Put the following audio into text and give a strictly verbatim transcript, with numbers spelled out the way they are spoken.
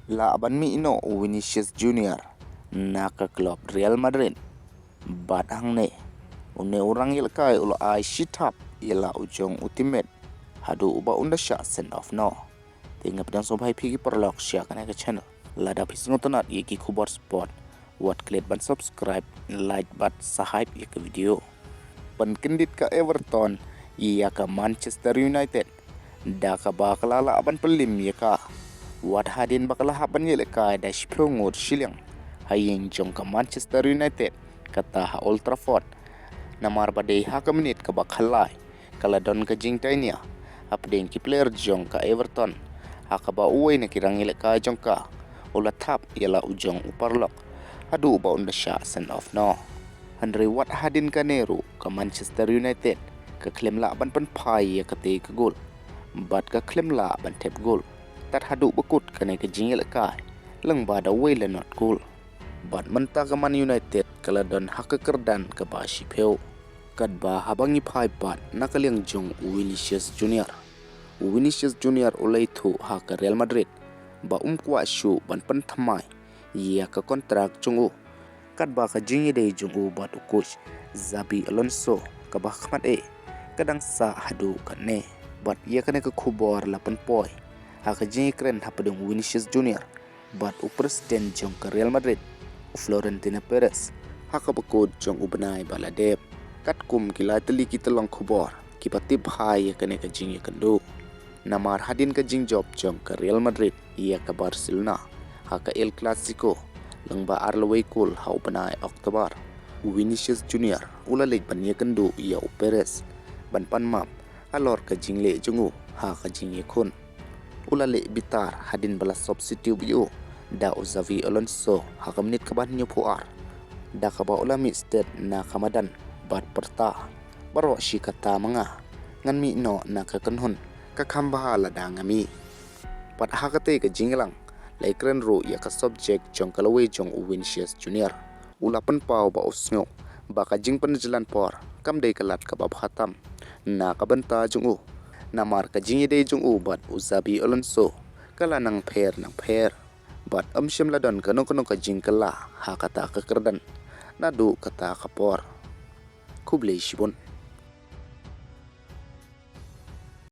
Lah ban mih noh u Vinicius Junior na ka club Real Madrid. Bad hangne, une u rangïalehkai u la ai shi thap ïa la u jong u teammate haduh ba un da shah send off noh. Te nga pdiang sngewbha ïa phi ki paralok sha kane ka channel. Lada phi sngewtynnat ïa ki khubor sport, wat klet ban subscribe, like bad sa hype ïa ka video. Pynkyndit ka Everton ïa ka Manchester United da kaba ka la lah ban pynlip ïa ka, wat hadien ba ka la hap ban ïalehkai da shiphew ngut shilliang ha ïing jong ka Manchester United, kata ha Old Trafford. Namar ba dei ha ka minit kaba khatlai ka la don ka jingtainia hapdeng ki player jong ka Everton, ha kaba uwei na ki rangïalehkai jong ka u la thap ïa la u jong u paralok haduh ba un da shah send off noh. Hynrei wat hadien kane ruh ka Manchester United ka khlem lah ban pynphai ïa katei ka gol bad ka khlem lah ban thep gol tad haduh ba kut kane ka jingïalehkai lyngba da wei la not gol. Bad mynta ka Man United ka la don ha ka kyrdan kaba shiphew. Katba haba ngi phai pat na ka liang jong u Vinicius Junior, u Vinicius Junior u la ïathuh ha ka Real Madrid ba um kwah shuh ban pynthymmai ïa ka kontrak jong u. Katba ka jingïadei jong u bad u coach Xabi Alonso kaba khmat eh ka dang sah haduh katne. Bad ïa kane ka khubor la pynpoi ha ka jingïakren hapdeng u Vinicius Junior bad u president jong ka Real Madrid, u Florentino Perez, ha kaba kut jong u bnai ba la dep. Katkum ki lai tylli ki tyllong khubor kiba tip bha ïa kane ka jingïakynduh. Namar hadien ka jingjop jong ka Real Madrid ïa ka Barcelona ha ka El Clasico lyngba ar la wei kol ha u bnai October, u Vinicius Junior u la leit ban ïakynduh ïa u Perez ban pan map halor ka jingleh jong u ha ka jingïakhun. U la leh bitar hadien ba la substitute ïa u da u Xabi Alonso ha ka minit kaba hynñiewphew ar, da kaba u la mih stet na ka madan bad pyrta, "Baroh shi katta ma nga, ngan mih noh na ka kynhun, ka kham bha lada nga mih." Bad ha katei ka jingïalang la ïakren ruh ïa ka subject jong ka lawei jong u Vinicius Junior. U la pynpaw ba u sngew ba ka jingpynjlan por kam dei ka lad kaba bha tam na ka bynta jong u. Namar ka jingïadei jong u bad u Xabi Alonso ka la nang pher nang pher bad ym shym la don kano kano ka jingkylla ha kata ka kyrdan naduh kata ka por. Khublei shibun.